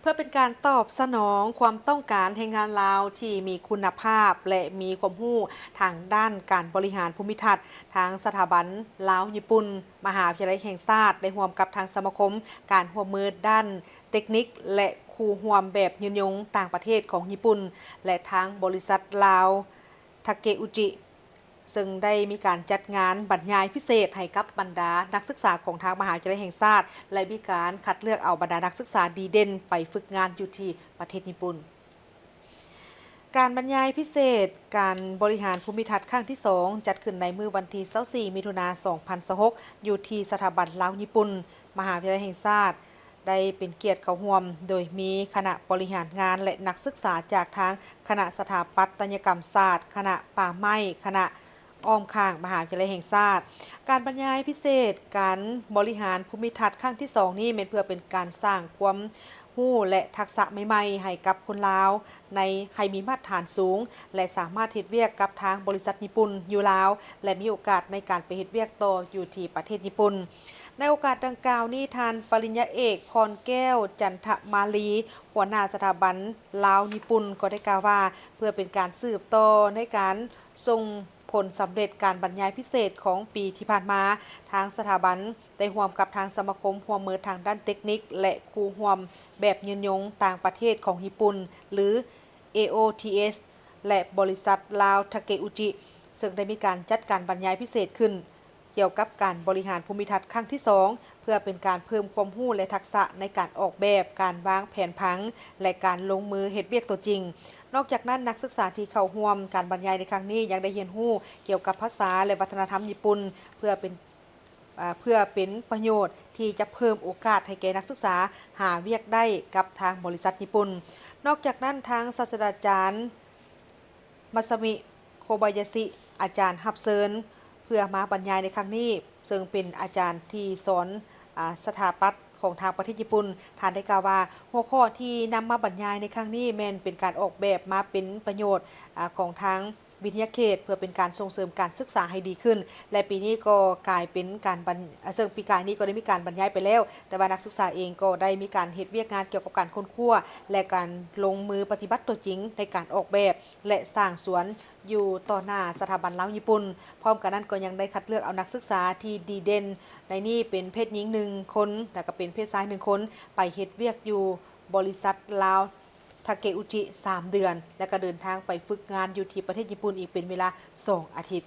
ເພື່ອເປັນການຕອບສະໜອງຄວາມຕ້ອງການແຮງງານລາວທີ່ມີຄຸນນະພາບ ແລະ ມີຄວາມຮູ້ທາງດ້ານການບໍລິຫານພູມິທັດ, ທາງສະຖາບັນລາວຍີ່ປຸ່ນ ມະຫາວິທະຍາໄລແຫ່ງຊາດ ໄດ້ຮ່ວມກັບທາງສະມາຄົມການຮ່ວມມືດ້ານເຕັກນິກ ແລະ ຄູ່ຮ່ວມແບບຍືນຍົງຕ່າງປະເທດຂອງຍີ່ປຸ່ນ ແລະ ທາງບໍລິສັດລາວ ທາເກອຸຈິ ເຊິ່ງໄດ້ມີການຈັດງານບັນຍາຍພິເສດໃຫ້ກັບບັນດານັກສຶກສາຂອງທາງມະຫາວິທະຍາໄລແຫ່ງຊາດ ແລະ ມີການຄັດເລືອກເອົາບັນດານັກສຶກສາດີເດັ່ນໄປຝຶກງານຢູ່ທີ່ປະເທດຍີ່ປຸ່ນ. ການບັນຍາຍພິເສດການບໍລິຫານພູມິທັດຄັ້ງທີສອງ ຈັດຂຶ້ນໃນມື້ວັນທີຊາວສີ່ ມິຖຸນາ ສອງພັນຊາວຫົກ ຢູ່ທີ່ສະຖາບັນລາວຍີ່ປຸ່ນ ມະຫາວິທະຍາໄລແຫ່ງຊາດ ໄດ້ເປັນກຽດເຂົ້າຮ່ວມ ໂດຍມີຄະນະບໍລິຫານງານ ແລະ ນັກສຶກສາຈາກທາງຄະນະສະຖາປັດຕະຍະກຳສາດ, ຄະນະປ່າໄມ້, ຄະນະອ້ອມຂ້າງມະຫາວິທະຍາໄລແຫ່ງຊາດ. ການບັນຍາຍພິເສດການບໍລິຫານພູມິທັດຄັ້ງທີສອງນີ້ ແມ່ນເພື່ອເປັນການສ້າງຄວາມຮູ້ ແລະ ທັກສະໃໝ່ໆໃຫ້ກັບຄົນລາວ ໃນ ໃຫ້ມີມາດຖານສູງ ແລະ ສາມາດເຮັດວຽກກັບທາງບໍລິສັດຍີ່ປຸ່ນຢູ່ລາວ ແລະ ມີໂອກາດໃນການໄປເຮັດວຽກຕໍ່ຢູ່ທີ່ປະເທດຍີ່ປຸ່ນ. ໃນໂອກາດດັ່ງກ່າວນີ້ ທ່ານປະລິນຍາເອກ ພອນແກ້ວ ຈັນທະມາລີ ຫົວໜ້າສະຖາບັນລາວຍີ່ປຸ່ນ ກໍໄດ້ກ່າວວ່າ ເພື່ອເປັນການສືບຕໍ່ໃນການສົ່ງຜົນສຳເລັດການບັນຍາຍພິເສດຂອງປີທີ່ຜ່ານມາ, ທາງສະຖາບັນໄດ້ຮ່ວມກັບທາງສະມາຄົມຮ່ວມມືທາງດ້ານເຕັກນິກ ແລະ ຄູ່ຮ່ວມແບບຍືນຍົງຕ່າງປະເທດຂອງຍີ່ປຸ່ນ ຫຼື ເອໂອທີເອສ ແລະ ບໍລິສັດລາວທາເກອຸຈິ ເຊິ່ງໄດ້ມີການຈັດການບັນຍາຍພິເສດຂຶ້ນ ກ່ຽວກັບການບໍລິຫານພູມິທັດຄັ້ງທີສອງ ເພື່ອເປັນການເພີ່ມຄວາມຮູ້ ແລະ ທັກສະໃນການອອກແບບ, ການວາງແຜນຜັງ ແລະ ການລົງມືເຮັດວຽກຕົວຈິງ. ນອກຈາກນັ້ນ, ນັກສຶກສາທີ່ເຂົ້າຮ່ວມການບັນຍາຍໃນຄັ້ງນີ້ ຍັງໄດ້ຮຽນຮູ້ກ່ຽວກັບພາສາ ແລະ ວັດທະນະທຳຍີ່ປຸ່ນ ເພື່ອເປັນ ເອີ່ ເພື່ອເປັນປະໂຫຍດທີ່ຈະເພີ່ມໂອກາດໃຫ້ແກ່ນັກສຶກສາຫາວຽກໄດ້ກັບທາງບໍລິສັດຍີ່ປຸ່ນ. ນອກຈາກນັ້ນ, ທາງສາດສະດາຈານ ມາຊາມິ ໂຄບາຍາຊິ ອາຈານຮັບເຊີນເພື່ອມາບັນຍາຍໃນຄັ້ງນີ້, ເຊິ່ງເປັນອາຈານທີ່ສອນ ອາ ສະຖາປັດຂອງທາງປະເທດຍີ່ປຸ່ນ. ທ່ານໄດ້ກ່າວວ່າ ຫົວຂໍ້ທີ່ນຳມາບັນຍາຍໃນຄັ້ງນີ້ ແມ່ນເປັນການອອກແບບມາເປັນປະໂຫຍດ ອາ ຂອງທາງ ວິທະຍາເຂດ ເພື່ອເປັນການສົ່ງເສີມການສຶກສາໃຫ້ດີຂຶ້ນ ແລະ ປີນີ້ກໍກາຍເປັນການບັນ ເຊິ່ງປີກາຍນີ້ກໍໄດ້ມີການບັນຍາຍໄປແລ້ວ, ແຕ່ວ່ານັກສຶກສາເອງກໍໄດ້ມີການເຮັດວຽກງານກ່ຽວກັບການຄົ້ນຄວ້າ ແລະ ການລົງມືປະຕິບັດຕົວຈິງໃນການອອກແບບ ແລະ ສ້າງສວນຢູ່ຕໍ່ໜ້າສະຖາບັນລາວຍີ່ປຸ່ນ. ພ້ອມກັນນັ້ນກໍຍັງໄດ້ຄັດເລືອກເອົານັກສຶກສາທີ່ດີເດັ່ນໃນນີ້ເປັນເພດຍິງໜຶ່ງຄົນ ແລະ ກໍເປັນເພດຊາຍໜຶ່ງຄົນ ໄປເຮັດວຽກຢູ່ບໍລິສັດລາວ ທາເກອຸຈິ ສາມເດືອນ ແລະ ກໍເດີນທາງໄປຝຶກງານຢູ່ທີ່ປະເທດຍີ່ປຸ່ນອີກເປັນເວລາສອງອາທິດ.